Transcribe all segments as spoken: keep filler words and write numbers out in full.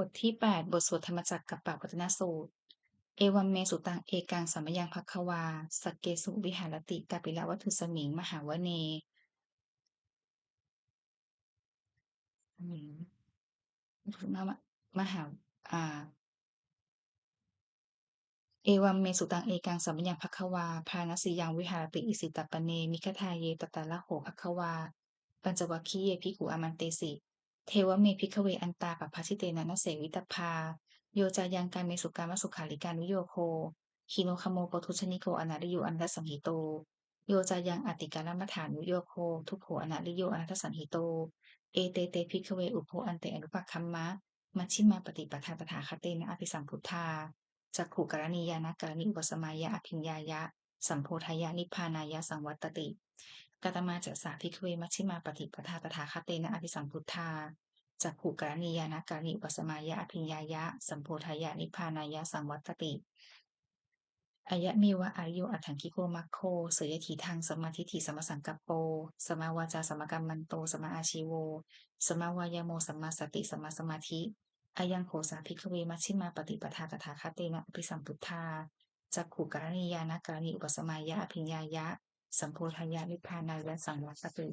บทที่แปด บทสวดธรรมจักรกัปปวัตตนสูตร Evaṃ me sutaṃ. Ekaṃ samayaṃ bhagavā sakkesu viharati kapilavatthusmiṃ mahāvane. อืม มหา อ่า Evaṃ me sutaṃ. Ekaṃ samayaṃ bhagavā bārāṇasiyaṃ viharati isipatane migadāye. Tatra kho bhagavā pañcavaggiye bhikkhū āmantesi: Devame bhikkhave antā pabbajitena na sevitabbā. Yo cāyaṃ kāmesu kāmasukhallikānuyogo hīno gammo pothujjaniko anariyo anatthasañhito, yo cāyaṃ attikālamadānuyogo dukkho anariyo anatthasañhito, ete te bhikkhave ubho ante anupagamma majjhimā paṭipadā tathāgatena abhisambuddhā cakkhukaraṇī ñāṇakaraṇī upasamāya abhiññāya sambodhāya nibbānāya saṃvattati. Katamā ca sā bhikkhave majjhimā paṭipadā tathāgatena abhisambuddhā cakkhukaraṇī ñāṇakaraṇī upasamāya abhiññāya sambodhāya nibbānāya saṃvattati? Ayameva ariyo aṭṭhaṅgiko maggo, seyyathīdaṃ: sammādiṭṭhi sammāsaṅkappo sammāvācā sammākammanto sammāājīvo sammāvāyāmo sammāsati sammāsamādhi. Ayaṃ kho sā bhikkhave majjhimā paṭipadā tathāgatena abhisambuddhā cakkhukaraṇī ñāṇakaraṇī upasamāya abhiññāya sambodhāya nibbānāya saṃvattati.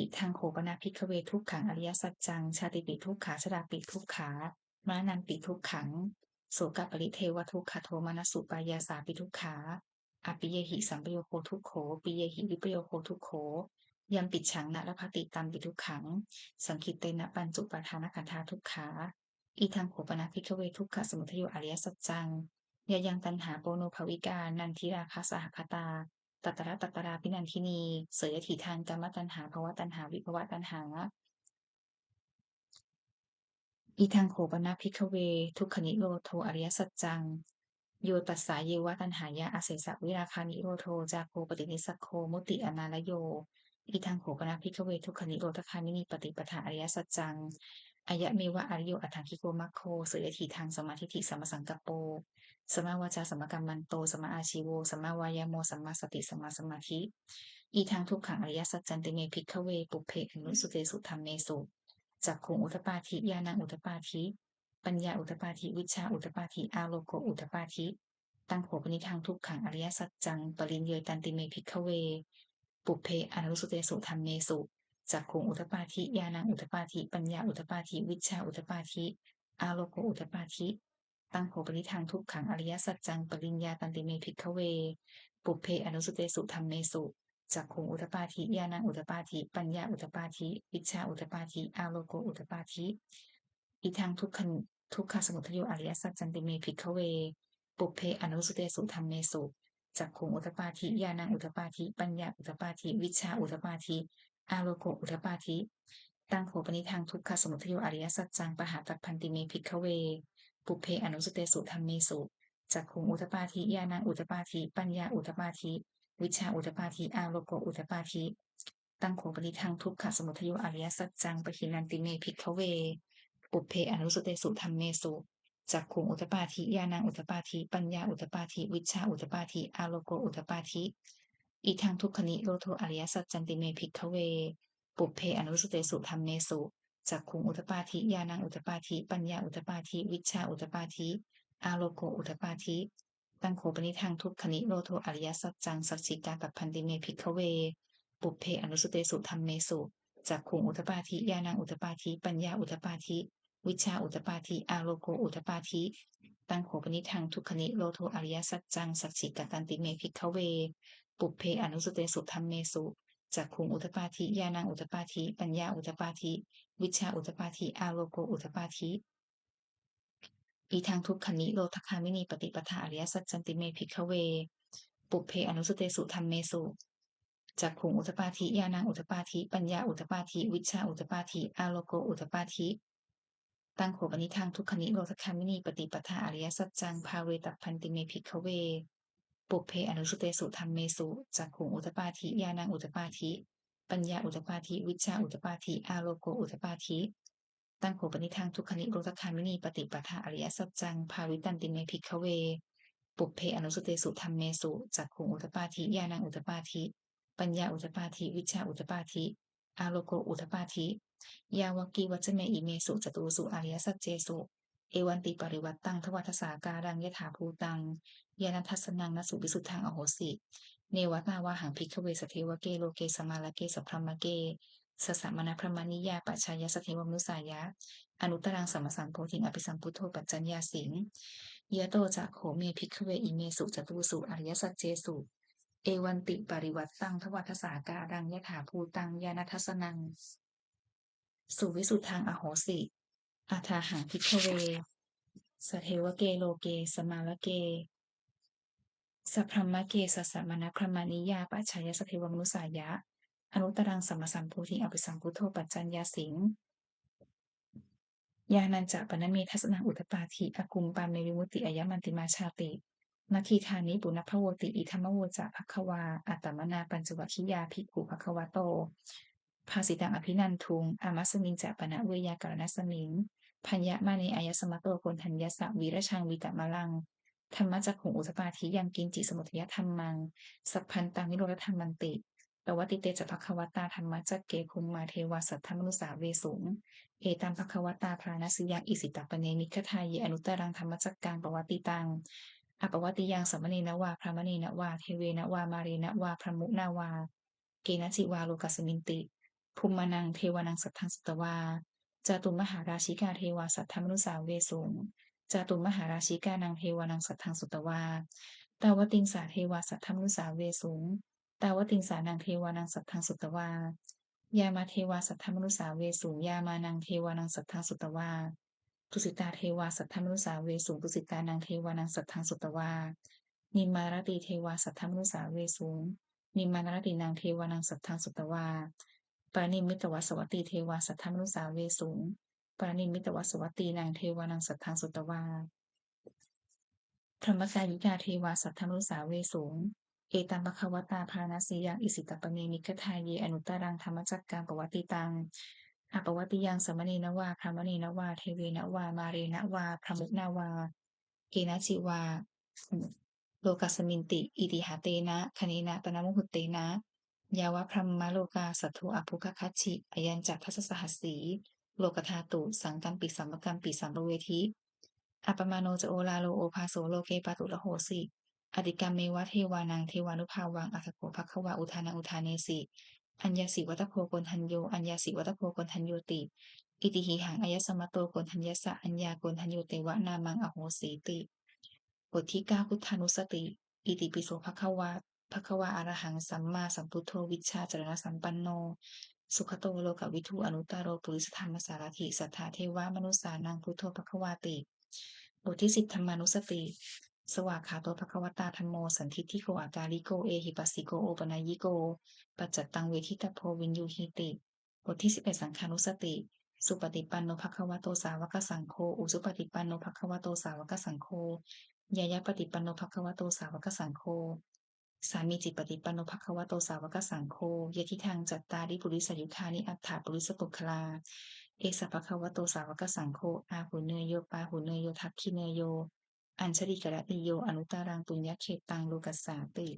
Idaṃ kho pana bhikkhave dukkhaṃ ariyasaccaṃ: jātipi dukkhā jarāpi dukkhā maraṇampi dukkhaṃ sokaparidevadukkhadomanassupāyāsāpi dukkhā appiyehi sampayogo dukkho piyehi vippayogo dukkho yampicchaṃ na labhati tampi dukkhaṃ saṅkhittena pañcupādānakkhandhā dukkhā. Idaṃ kho pana bhikkhave dukkhasamudayo ariyasaccaṃ: yāyaṃ taṇhā ponobbhavikā nandirāgasahagatā tatra tatrābhinandinī, seyyathīdaṃ: kāmataṇhā bhavataṇhā vibhavataṇhā. Idaṃ kho pana bhikkhave dukkhanirodho ariyasaccaṃ: yo tassāyeva taṇhāya asesavirāganirodho cāgo paṭinissaggo mutti anālayo. Idaṃ kho pana bhikkhave dukkhanirodhagāminī paṭipadā ariyasaccaṃ: ayameva ariyo aṭṭhaṅgiko maggo, seyyathīdaṃ: sammādiṭṭhi sammāsaṅkappo sammāvācā sammākammanto sammāājīvo sammāvāyāmo sammāsati sammāsamādhi. Idaṃ dukkhaṃ ariyasaccanti me bhikkhave pubbe ananussutesu dhammesu cakkhuṃ udapādi ñāṇaṃ udapādi paññā udapādi vijjā udapādi āloko udapādi. Taṃ kho panidaṃ dukkhaṃ ariyasaccaṃ pariññeyyanti me bhikkhave pubbe ananussutesu dhammesu cakkhuṃ udapādi ñāṇaṃ udapādi paññā udapādi vijjā udapādi āloko udapādi. Taṃ kho panidaṃ dukkhaṃ ariyasaccaṃ pariññātanti me bhikkhave pubbe ananussutesu dhammesu cakkhuṃ udapādi ñāṇaṃ udapādi paññā udapādi vijjā udapādi āloko udapādi. Idaṃ dukkhaṃ dukkhasamudayo ariyasaccanti me bhikkhave pubbe ananussutesu dhammesu cakkhuṃ udapādi ñāṇaṃ udapādi paññā udapādi vijjā udapādi āloko udapādi. Taṃ kho panidaṃ dukkhasamudayo ariyasaccaṃ pahātabbanti me bhikkhave pubbe ananussutesu dhammesu cakkhuṃ udapādi ñāṇaṃ udapādi paññā udapādi vijjā udapādi āloko udapādi. Taṃ kho panidaṃ dukkhasamudayo ariyasaccaṃ pahīnanti me bhikkhave pubbe ananussutesu dhammesu cakkhuṃ udapādi ñāṇaṃ udapādi paññā udapādi vijjā udapādi āloko udapādi. Idaṃ dukkhanirodho ariyasaccanti me bhikkhave pubbe ananussutesu dhammesu cakkhuṃ udapādi ñāṇaṃ udapādi paññā udapādi vijjā udapādi āloko udapādi. Taṃ kho panidaṃ dukkhanirodho ariyasaccaṃ sacchikātabbanti me bhikkhave pubbe ananussutesu dhammesu cakkhuṃ udapādi ñāṇaṃ udapādi paññā udapādi vijjā udapādi āloko udapādi. Taṃ kho panidaṃ dukkhanirodho ariyasaccaṃ sacchikatanti me bhikkhave pubbe ananussutesu dhammesu cakkhuṃ udapādi ñāṇaṃ udapādi paññā udapādi vijjā udapādi āloko udapādi. Idaṃ dukkhanirodhagāminī paṭipadā ariyasaccanti me bhikkhave pubbe ananussutesu dhammesu cakkhuṃ udapādi ñāṇaṃ udapādi paññā udapādi vijjā udapādi āloko udapādi. Taṃ kho panidaṃ dukkhanirodhagāminī paṭipadā ariyasaccaṃ bhāvetabbanti me bhikkhave pubbe ananussutesu dhammesu cakkhuṃ udapādi ñāṇaṃ udapādi paññā udapādi vijjā udapādi āloko udapādi. Taṃ kho panidaṃ dukkhanirodhagāminī paṭipadā ariyasaccaṃ bhāvitanti me bhikkhave pubbe ananussutesu dhammesu cakkhuṃ udapādi ñāṇaṃ udapādi paññā udapādi vijjā udapādi āloko udapādi. Yāvakīvañca me imesu catūsu ariyasaccesu evantiparivaṭṭaṃ dvādasākāraṃ yathābhūtaṃ ñāṇadassanaṃ na suvisuddhaṃ ahosi, neva tāvāhaṃ bhikkhave sadevake loke samārake sabrahmake sassamaṇabrāhmaṇiyā pajāya sadevamanussāya anuttaraṃ sammāsambodhiṃ abhisambuddho paccaññāsiṃ. Yato ca kho me bhikkhave imesu catūsu ariyasaccesu evantiparivaṭṭaṃ dvādasākāraṃ yathābhūtaṃ ñāṇadassanaṃ suvisuddhaṃ ahosi, athāhaṃ bhikkhave sadevake loke samārake sabrahmake sassamaṇabrāhmaṇiyā pajāya sadevamanussāya anuttaraṃ sammāsambodhiṃ abhisambuddho paccaññāsiṃ. Yānañca pana me dassanaṃ udapādi akuppā me vimutti ayamantimā jāti, natthidāni punabbhavoti. Idamavoca bhagavā. Attamanā pañcavaggiyā bhikkhū bhagavato bhāsitaṃ abhinanduṃ. Āmasmiñca pana veyyākaraṇasmiṃ bhaññamāne āyasmato Koṇḍaññassa virajaṃ vītamalaṃ dhammacakkhuṃ udapādi yaṅkiñci samudayadhammaṃ sabbantaṃ nirodhadhammanti. Pavattite ca bhagavatā dhammacakke bhummā devā saddamanussāvesuṃ. Etambhagavatā Bārāṇasiyaṃ Isipatane Migadāye anuttaraṃ dhammacakkaṃ pavattitaṃ appavātiyaṃ samaṇena vā brāhmaṇena vā devena vā mārena vā brahmunā vā kenaci vā lokasminti. Bhummānaṃ devānaṃ saddaṃ sutvā cātummahārājikā devā saddamanussāvesuṃ. Cātummahārājikānaṃ devānaṃ saddaṃ sutvā tāvatiṃsā devā saddamanussāvesuṃ. Tāvatiṃsānaṃ devānaṃ saddaṃ sutvā yāmā devā saddamanussāvesuṃ. Yāmānaṃ devānaṃ saddaṃ sutvā tusitā devā saddamanussāvesuṃ. Tusitānaṃ devānaṃ saddaṃ sutvā nimmānaratī devā saddamanussāvesuṃ. Nimmānaratīnaṃ devānaṃ saddaṃ sutvā paranimmitavasavattī devā saddamanussāvesuṃ. Paranimmitavasavattīnaṃ devānaṃ saddaṃ sutvā brahmakāyikā devā saddamanussāvesuṃ. Etambhagavatā Bārāṇasiyaṃ Isipatane Migadāye anuttaraṃ dhammacakkaṃ pavattitaṃ appavātiyaṃ samaṇena vā brāhmaṇena vā devena vā mārena vā brahmunā vā kenaci vā lokasminti. Itiha tena khaṇena tena muhuttena yāva brahmalokā saddo abbhuggacchi. Ayañca dasasahassī lokadhātu saṅkampi sampakampi sampavedhi. Appamāṇo ca oḷāro obhāso loke pāturahosi. Atikkāmeva devānaṃ devānubhāvaṃ atha kho bhagavā udānaṃ udānesi: Aññāsi vata bho Koṇḍañño, aññāsi vata bho Koṇḍaññoti. Itihidaṃ āyasmato Koṇḍaññassa aññākoṇḍaññoteva nāmaṃ ahosīti. บทที่เก้า พุทธานุสติ Itipi so bhagavā bhagavā arahaṃ sammāsambuddho vijjācaraṇasampanno sugato lokavidū anuttaro purisadammasārathi satthā devamanussānaṃ buddho bhagavāti. บทที่สิบ ธัมมานุสติ Svākkhāto bhagavatā dhammo sandiṭṭhiko akāliko ehipassiko opanayiko paccattaṃ veditabbo viññūhīti. บทที่สิบเอ็ด สังฆานุสติ Supaṭipanno bhagavato sāvakasaṅgho, ujupaṭipanno bhagavato sāvakasaṅgho, ñāyapaṭipanno bhagavato sāvakasaṅgho, sāmīcipaṭipanno bhagavato sāvakasaṅgho, yadidaṃ cattāri purisayugāni aṭṭha purisapuggalā, esa bhagavato sāvakasaṅgho, āhuneyyo pāhuneyyo dakkhiṇeyyo añjalikaraṇīyo anuttaraṃ puññakkhettaṃ lokassāti.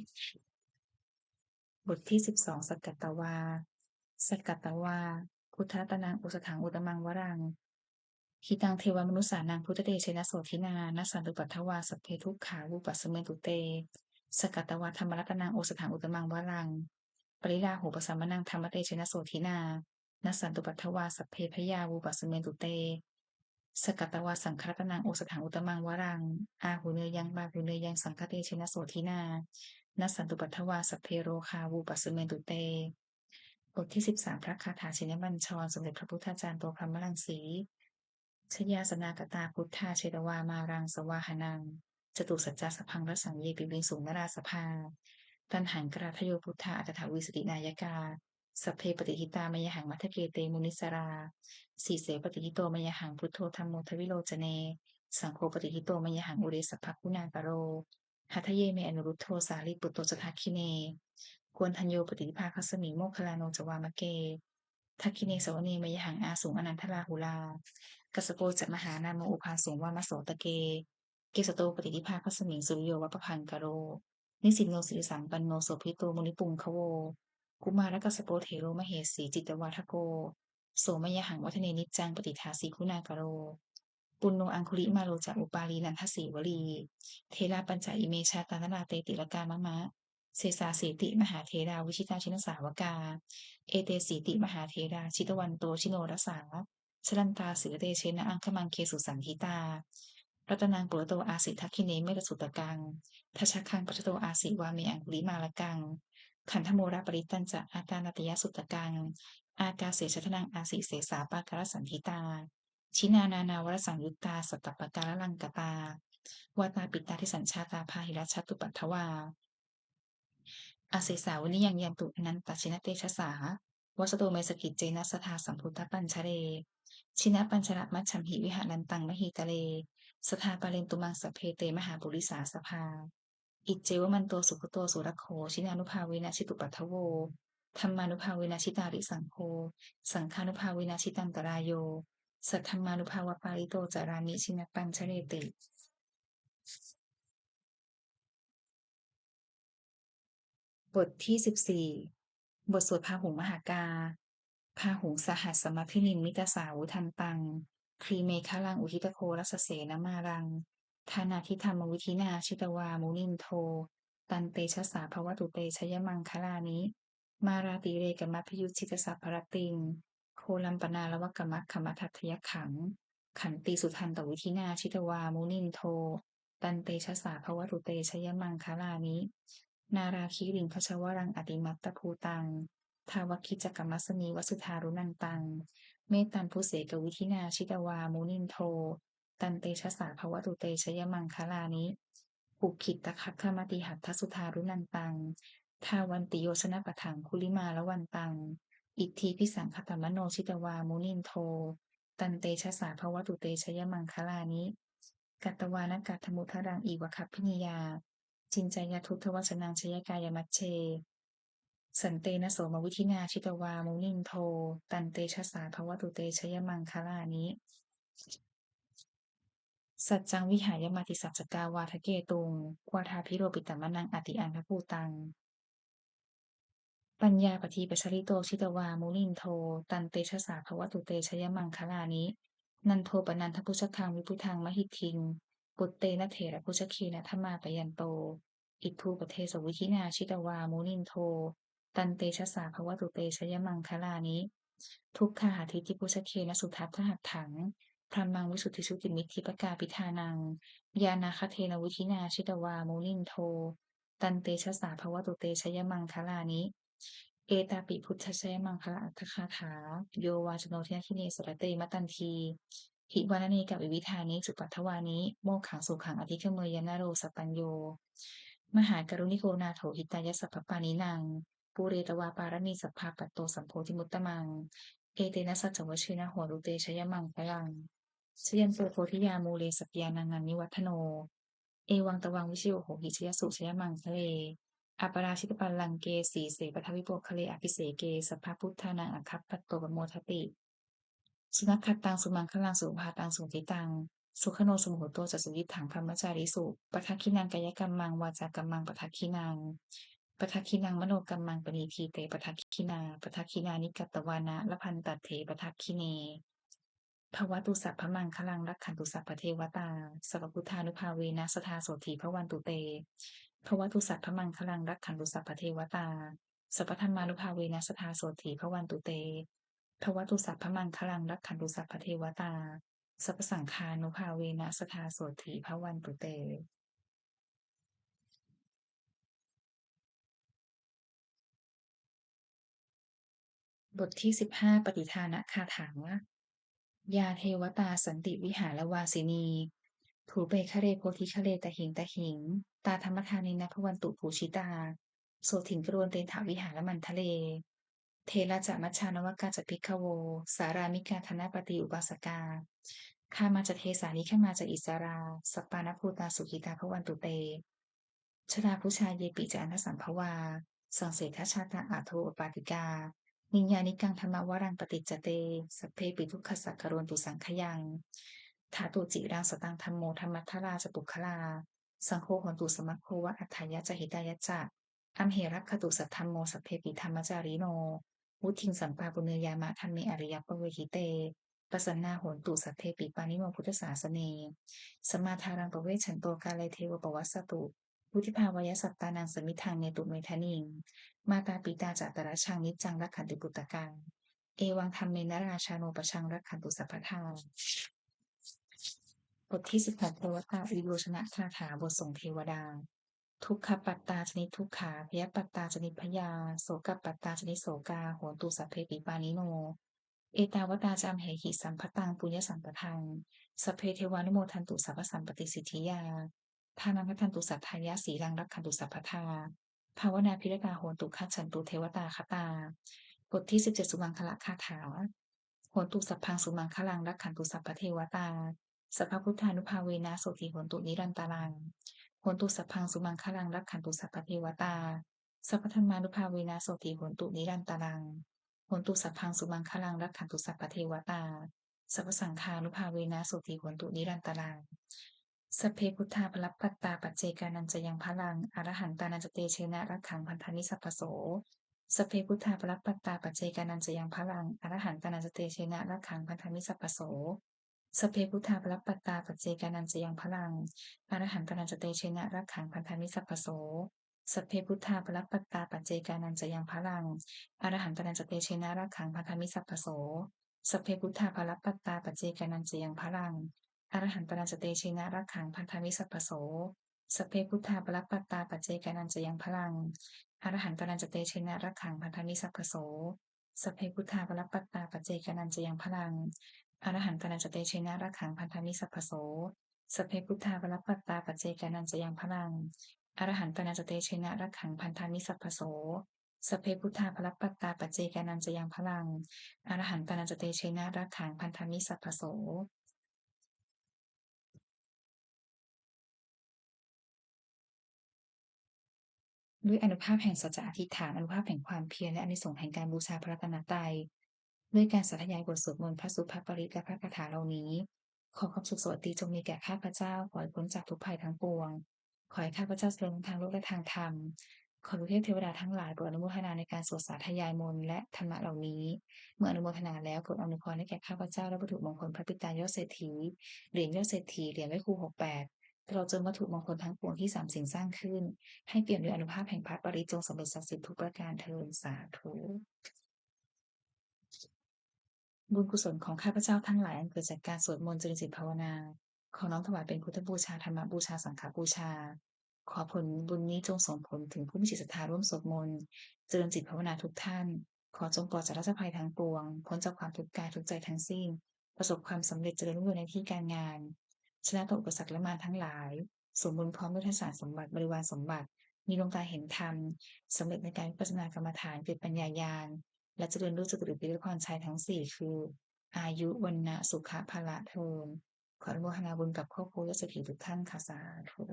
บทที่สิบสอง สักกัตวา Sakkatvā buddharatanaṃ osathaṃ uttamaṃ varaṃ, hitaṃ devamanussānaṃ buddhatejena sotthinā, nassantupaddavā sabbe dukkhā vūpasamentu te. Sakkatvā dhammaratanaṃ osathaṃ uttamaṃ varaṃ, pariḷāhūpasamanaṃ dhammatejena sotthinā, nassantupaddavā sabbe bhayā vūpasamentu te. Sakkatvā saṅgharatanaṃ osathaṃ uttamaṃ varaṃ, āhuneyyaṃ pāhuneyyaṃ saṅghatejena sotthinā, nassantupaddavā sabbe rogā vūpasamentu te. บทที่สิบสาม พระคาถาชินบัญชร สมเด็จพระพุทธาจารย์โต พรหมรังสี Jayāsanāgatā buddhā jetvā māraṃ savāhanaṃ, catusaccāsabhaṃ rasaṃ ye piviṃsu narāsabhā. Taṇhaṅkarādayo buddhā aṭṭhavīsati nāyakā, sabbe patiṭṭhitā mayhaṃ matthake te munissarā. Sīse patiṭṭhito mayhaṃ buddho dhammo dvilocane, saṅgho patiṭṭhito mayhaṃ ure sabbaguṇākaro. Hadaye me anuruddho sārīputto ca dakkhiṇe, koṇḍañño piṭṭhibhāgasmiṃ moggallāno ca vāmake. Dakkhiṇe savane mayhaṃ āsuṃ ānandarāhulā, kassapo ca mahānāmo ubhāsuṃ vāmasotake. Kesato piṭṭhibhāgasmiṃ suriyo va pabhaṅkaro, nisinno sirisampanno sobhito munipuṅgavo. Kumārakassapo thero mahesī cittavādako, so mayhaṃ vadane niccaṃ patiṭṭhāsi guṇākaro. Puṇṇo aṅgulimālo ca upālī nandasīvalī, therā pañca ime jātā nalāṭe tilakā mama. Sesāsīti mahātherā vijitā jinasāvakā, etesīti mahātherā jitavanto jinorasā, jalantā sīlatejena aṅgamaṅgesu saṇṭhitā. Ratanaṃ purato āsi dakkhiṇe mettasuttakaṃ, dhajaggaṃ pacchato āsi vāme aṅgulimālakaṃ, khandhamoraparittañca āṭānāṭiyasuttakaṃ, ākāse chadanaṃ āsi sesā pākārasaṇṭhitā. Jinā nānāvarasaṃyuttā sattappākāralaṅkatā, vātapittādisañjātā bāhirajjhattupaddavā. Asesā vinayaṃ yantu anantajinatejasā, vasato me sakiccena sadā sambuddhapañjare. Jinapañjaramajjhamhi viharantaṃ mahītale, sadā pālentu maṃ sabbe te mahāpurisāsabhā. Iccevamanto sugutto surakkho, jinānubhāvena jitupaddavo, dhammānubhāvena jitārisaṅgho, saṅghānubhāvena jitantarāyo, saddhammānubhāvapālito carāmi jinapañjareti. บทที่สิบสี่ บทสวดพาหุงมหากา Bāhuṃ sahassamabhinimmitasāvudhantaṃ, grīmekhalaṃ uditaghorasasenamāraṃ, dānādidhammavidhinā jitavā munindo, tantejasā bhavatu te jayamaṅgalāni. Mārātirekamabhiyujjhitasabbarattiṃ, ghorampanāḷavakamakkhamathaddhayakkhaṃ, khantīsudantavidhinā jitavā munindo, tantejasā bhavatu te jayamaṅgalāni. Nāḷāgiriṃ gajavaraṃ atimattabhūtaṃ, dāvaggicakkamasanīva sudāruṇantaṃ, mettambusekavidhinā jitavā munindo, tantejasā bhavatu te jayamaṅgalāni. Ukkhittakhaggamatihatthasudāruṇantaṃ, dhāvantiyojanapathaṅgulimālavantaṃ, iddhībhisaṅkhatamano jitavā munindo, tantejasā bhavatu te jayamaṅgalāni. Katvāna kaṭṭhamudaraṃ iva gabbhinīyā, ciñcāya duṭṭhavacanaṃ janakāyamajjhe, santena somavidhinā jitavā munindo, tantejasā bhavatu te jayamaṅgalāni. Saccaṃ vihāya matisaccakavādaketuṃ, vādābhiropitamanaṃ atiandhabhūtaṃ, paññāpadīpajalito jitavā munindo, tantejasā bhavatu te jayamaṅgalāni. Nandopanandabhujagaṃ vibudhaṃ mahiddhiṃ, puttena therabhujagena damāpayanto, iddhūpadesavidhinā jitavā munindo, tantejasā bhavatu te jayamaṅgalāni. Duggāhadiṭṭhibhujagena sudaṭṭhahatthaṃ, brahmaṃ visuddhijutimiddhibakābhidhānaṃ, ñāṇāgadena vidhinā jitavā munindo, tantejasā bhavatu te jayamaṅgalāni. Etāpi buddhajayamaṅgalaaṭṭhagāthā, yo vācano dinadine sarate matandī, hitvānanekavividhāni cupaddavāni, mokkhaṃ sukhaṃ adhigameyya naro sapañño. Mahākāruṇiko nātho hitāya sabbapāṇinaṃ, pūretvā pāramī sabbā patto sambodhimuttamaṃ, etena saccavajjena hotu te jayamaṅgalaṃ. Jayanto bodhiyā mūle sakyānaṃ nandivaḍḍhano, evaṃ tvaṃ vijayo hohi jayassu jayamaṅgale. Aparājitapallaṅke sīse paṭhavipokkhare abhiseke sabbabuddhānaṃ aggappatto pamodati. Sunakkhattaṃ sumaṅgalaṃ supabhātaṃ suhuṭṭhitaṃ, sukhaṇo sumuhutto ca suyiṭṭhaṃ brahmacārisu. Padakkhiṇaṃ kāyakammaṃ vācākammaṃ padakkhiṇaṃ, padakkhiṇaṃ manokammaṃ paṇidhī te padakkhiṇā, padakkhiṇāni katvāna labhantatthe padakkhiṇe. Bhavatu sabbamaṅgalaṃ rakkhantu sabbadevatā, sabbabuddhānubhāvena sadā sotthī bhavantu te. Bhavatu sabbamaṅgalaṃ rakkhantu sabbadevatā, sabbadhammānubhāvena sadā sotthī bhavantu te. Bhavatu sabbamaṅgalaṃ rakkhantu sabbadevatā, sabbasaṅghānubhāvena sadā sotthī bhavantu te. บทที่สิบห้า ปัตติทานคาถา Yā devatā santi vihāravāsinī, thūpe ghare bodhighare tahiṃ tahiṃ, tā dhammadānena bhavantu pūjitā, sotthiṃ karontedha vihāramaṇḍale. Therā ca majjhā navakā ca bhikkhavo, sārāmikā dānapatī upāsakā, gāmā ca desā nigamā ca issarā, sappāṇabhūtā sukhitā bhavantu te. Jalābujā yepi ca aṇḍasambhavā, saṃsedajātā athavopapātikā, niyyānikaṃ dhammavaraṃ paṭicca te, sabbepi dukkhassa karontu saṅkhayaṃ. Ṭhātu ciraṃ sataṃ dhammo dhammaddharā ca puggalā, saṅgho hotu samaggo va atthāya ca hitāya ca. Amhe rakkhatu saddhammo sabbepi dhammacārino, vuḍḍhiṃ sampāpuṇeyyāma dhamme ariyappavedite. Pasannā hontu sabbepi pāṇino buddhasāsane. Sammā dhāraṃ pavecchanto kāle devo pavassatu. Vuḍḍhibhāvāya sattānaṃ samiddhaṃ netu medaniṃ. Mātā pitā ca atrajaṃ niccaṃ rakkhanti puttakaṃ. Evaṃ dhammena rājāno pajaṃ rakkhantu sabbadā. บทที่สิบหก เทวตาอุยโยชนคาถา บทส่งเทวดา Dukkhappattā ca niddukkhā, bhayappattā ca nibbhayā, sokappattā ca nissokā, hontu sabbepi pāṇino. Ettāvatā ca amhehi sambhataṃ puññasampadaṃ, sabbe devānumodantu sabbasampattisiddhiyā. Dānaṃ dadantu saddhāya, sīlaṃ rakkhantu sabbadā, bhāvanābhiratā hontu, gacchantu devatāgatā. บทที่สิบเจ็ด สุมังคลคาถา Hotu sabbaṃ sumaṅgalaṃ, rakkhantu sabbadevatā, sabbabuddhānubhāvena sotthī hontu nirantaraṃ. Hotu sabbaṃ sumaṅgalaṃ, rakkhantu sabbadevatā, sabbadhammānubhāvena sotthī hontu nirantaraṃ. Hotu sabbaṃ sumaṅgalaṃ, rakkhantu sabbadevatā, sabbasaṅghānubhāvena sotthī hontu nirantaraṃ. Sabbe buddhā balappattā, paccekānañca yaṃ balaṃ, arahantānañca tejena, rakkhaṃ bandhāmi sabbaso. Sabbe buddhā balappattā, paccekānañca yaṃ balaṃ, arahantānañca tejena, rakkhaṃ bandhāmi sabbaso. Sabbe buddhā balappattā, paccekānañca yaṃ balaṃ, arahantānañca tejena, rakkhaṃ bandhāmi sabbaso. Sabbe buddhā balappattā, paccekānañca yaṃ balaṃ, arahantānañca tejena, rakkhaṃ bandhāmi sabbaso. Sabbe buddhā balappattā, paccekānañca yaṃ balaṃ, arahantānañca tejena, rakkhaṃ bandhāmi sabbaso. Sabbe buddhā balappattā, paccekānañca yaṃ balaṃ, arahantānañca tejena, rakkhaṃ bandhāmi sabbaso. Sabbe buddhā balappattā, paccekānañca yaṃ balaṃ, arahantānañca tejena, rakkhaṃ bandhāmi sabbaso. Sabbe buddhā balappattā, paccekānañca yaṃ balaṃ, arahantānañca tejena, rakkhaṃ bandhāmi sabbaso. Sabbe buddhā balappattā, paccekānañca yaṃ balaṃ, arahantānañca tejena, rakkhaṃ bandhāmi sabbaso. ด้วยอานุภาพแห่งสัจจะอธิษฐาน อานุภาพแห่งความเพียร และอานิสงส์แห่งการบูชาพระรัตนตรัย ด้วยการสาธยายบทสวดมนต์ พระสูตร พระปริตร และพระคาถาเหล่านี้ ขอความสุขสวัสดีจงมีแก่ข้าพเจ้า ขอให้พ้นจากทุกข์ภัยทั้งปวง ขอให้ข้าพเจ้าเจริญทั้งทางโลกและทางธรรม ขอลูกเทพเทวดาทั้งหลายโปรดอนุโมทนาในการสวดสาธยายมนต์และธรรมะเหล่านี้ เมื่ออนุโมทนาแล้วโปรดอำนวยพรให้แก่ข้าพเจ้าและวัตถุมงคลพระปิดตายอดเศรษฐี เหรียญยอดเศรษฐี เหรียญไหว้ครูหกแปด ตลอดจนวัตถุมงคลทั้งปวงที่สามสิ่งสร้างขึ้น ให้เปี่ยมด้วยอานุภาพแห่งพระปริตร จงสำเร็จศักดิ์สิทธิ์ทุกประการเทอญ สาธุ บุญกุศลของข้าพเจ้าทั้งหลายอันเกิดจากการสวดมนต์เจริญจิตภาวนา ขอน้อมถวายเป็นพุทธบูชา ธรรมบูชา สังฆบูชา ขอผลบุญนี้จงส่งผลถึงผู้มีจิตศรัทธาร่วมสวดมนต์ เจริญจิตภาวนาทุกท่าน ขอจงปลอดจากราชภัยทั้งปวง พ้นจากความทุกข์กายทุกข์ใจทั้งสิ้น ประสบความสำเร็จเจริญรุ่งเรืองในที่การงาน ชนะต่ออุปสรรคและมารทั้งหลาย สมบูรณ์พร้อมด้วยทั้งสารสมบัติ บริวารสมบัติ มีดวงตาเห็นธรรม สำเร็จในการวิปัสสนากรรมฐาน เกิดปัญญาญาณ และเจริญด้วยจตุรพิธพรชัยทั้งสี่ คือ อายุ วรรณะ สุขะ พละ เทอญ ขออนุโมทนาบุญกับครอบครัวญาติเศรษฐีทุกท่านค่ะ สาธุ